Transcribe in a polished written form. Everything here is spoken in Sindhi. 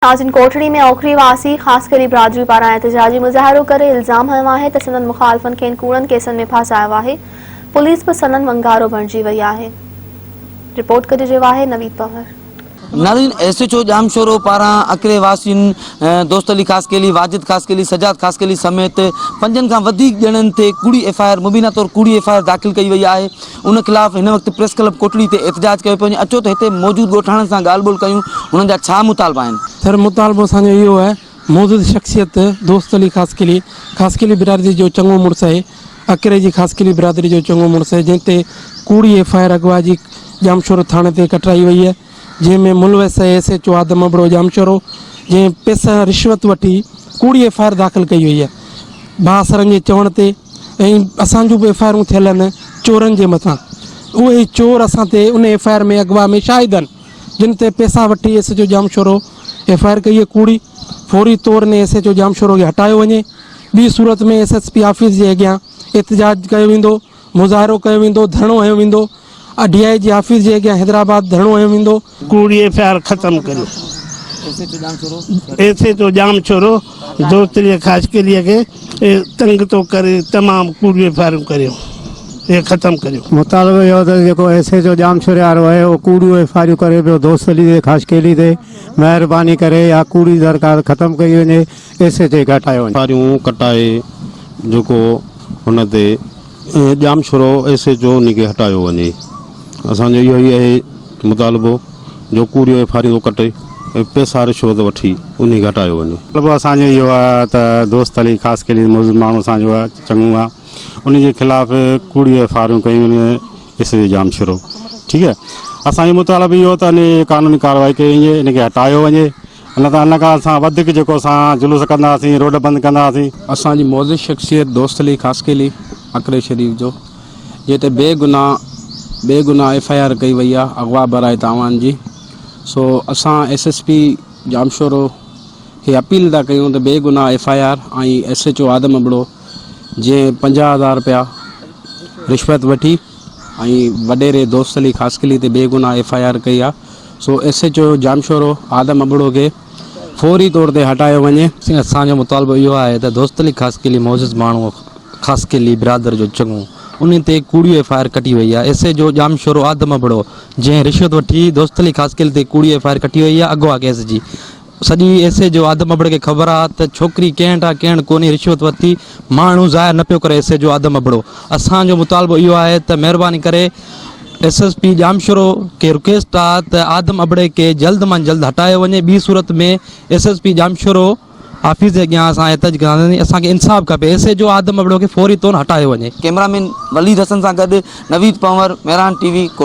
ناظرين ڪوٽڙي ۾ اوکري واسي خاصخيلي برادري پاران احتجاجي مظاهرو ڪري الزام هنيو آهي ته سندن مخالفن کين ڪوڙن ڪيسن ۾ ڦاسايو آهي پوليس به سندن ونگارو بڻجي وئي آهي رپورٽ ڪري رهيو آهي نويد پنهور. ناظرين ايس ايڇ او ڄامشورو پاران اڪري واسين دوست علي خاصخيلي، واجد خاصخيلي، سجاد خاصخيلي سميت پنجن کان وڌيڪ ڄڻن تي ڪوڙي ايف I R مبينا طور ڪوڙي ايف I R داخل ڪئي وئي آهي ان خلاف هن وقت پريس ڪلب ڪوٽڙي تي احتجاج ڪيو پيو وڃي اچو ته هتي موجود ڳوٺاڻن سان ڳالهه ٻولهه ڪيون هنن جا ڇا مطالبا آهن. سر مطالبو اسان جو اهو آهي معزز شخصيت دوست علي خاصخيلي خاصخيلي برادري جو چڱو مڙس آهي اڪري جي خاصخيلي برادري جو چڱو مڙس آهي جنهن تي ڪوڙي ايف I R اغوا جي ڄامشورو ٿاڻي تي ڪٽرائي وئي آهي جنهن ۾ ملوث آهي S H O Adam Abro Jamshoro جنهن پئسا رشوت وٺي ڪوڙي ايف I R داخل ڪئي وئي آهي بااثرن جي چوڻ تي ۽ اسان جون به ايف I آرون ٿيل آهن چورن جي مٿان اهي ئي چور اسان تي ان ايف I R ۾ اغوا ۾ شاهد آهن جن تي پئسا وٺي S H O Jamshoro F I R ڪئي آهي ڪوڙي فوري طور ان ايس ايڇ او ڄامشورو کي هٽايو وڃي ٻي صورت ۾ ايس ايس پي آفيس جي اڳيان احتجاج ڪيو ويندو مظاهرو ڪيو ويندو ڌرڻو هنيو ويندو ڊي I جي آفيس جي اڳيان حيدرآباد ڌرڻو هنيو ويندو. ڪوڙي ايف I R ختم ڪريو. ايس ايڇ او ڄامشورو دوستڙي خاصخيلي کي تنگ ٿو ڪري تمام ڪوڙيون ايف I آرون ڪريو اهي ختم ڪريو. مطالبو اهو ته جيڪو ايس ايڇ او ڄامشوري وارو آهي اهو ڪوڙيون ايف I آريون ڪري پيو دوست علي تي خاصخيلي تي مهرباني ڪري اها ڪوڙي درخواست ختم ڪئي وڃي ايس ايڇ اي کي هٽايو وڃي. ايف I آريون ڪٽائي جيڪو هن تي ڄامشورو ايس ايڇ او انهي کي هٽايو وڃي اسان جو اهو ئي آهي مطالبو جو ڪوڙيون ايف آريون ٿو ڪٽي ۽ پئسا رشوت وٺي انهي کي هٽايو وڃي. مطالبو اسان جو اهو آهي ته دوست علي خاصخيلي معزز ماڻهو اسان جو آهي چڱو آهي انهي جي خلاف ڪوڙيون ايف آريون ڪيون وڃن ايس ايڇ او ڄامشورو ٺيڪ آهي اسان جو مطالبو اهو ته انهي قانوني ڪارروائي ڪئي وڃي ان کي هٽايو وڃي نه ته ان کان اسان وڌيڪ جيڪو اسان جلوس ڪنداسين روڊ بند ڪنداسين. اسان جي معزز شخصيت دوست علي خاصخيلي اڪري شريف جو جنهن تي بي گناھ بي گناھ ايف I R ڪئي وئي آ اغوا برائي تاوان جي سو اسان ايس ايس پي ڄامشورو کي اپيل ٿا ڪيون ته بي گناھ F I R ۽ S H O Adam Abro جنهن 50 هزار رپيا رشوت وٺي ۽ وڏيري دوست علي خاصخيلي تي بي گناھ ايف I R ڪئي آ سو S H O Jamshoro Adam Abro کي فوري طور تي هٽايو وڃي. سائين اسان جو مطالبو اهو آهي ته دوست علي خاصخيلي معزز ماڻهو خاصخيلي برادر جو چڱو انهي تي ڪوڙي ايف I R ڪٽي وئي آهي S H O Jamshoro Adam Abro جنهن رشوت وٺي دوست علي خاصخيلي تي ڪوڙي ايف I R ڪٽي وئي آهي اغوا ڪيس جي سڄي ايس ايڇ او آدم ابڙي کي خبر آ ته ڇوڪري ڪنهن وٽ آ ڪنهن وٽ ڪونهي رشوت ورتي ماڻهو ظاهر نه پيو ڪري ايس ايڇ او آدم ابڙو اسان جو مطالبو اهو آهي ته مهرباني ڪري ايس ايس پي ڄامشورو کي رڪويسٽ آ ته آدم ابڙي کي جلد مان جلد هٽايو وڃي ٻي صورت ۾ S S P Jamshoro office جي اڳيان اسان احتجاج ڪنداسين اسان کي انصاف کپي S H O Adam Abro کي فوري طور هٽايو وڃي. ڪئميرا مين وليد حسن سان گڏ Naveed Panhwar, Mehran T V, Kotri.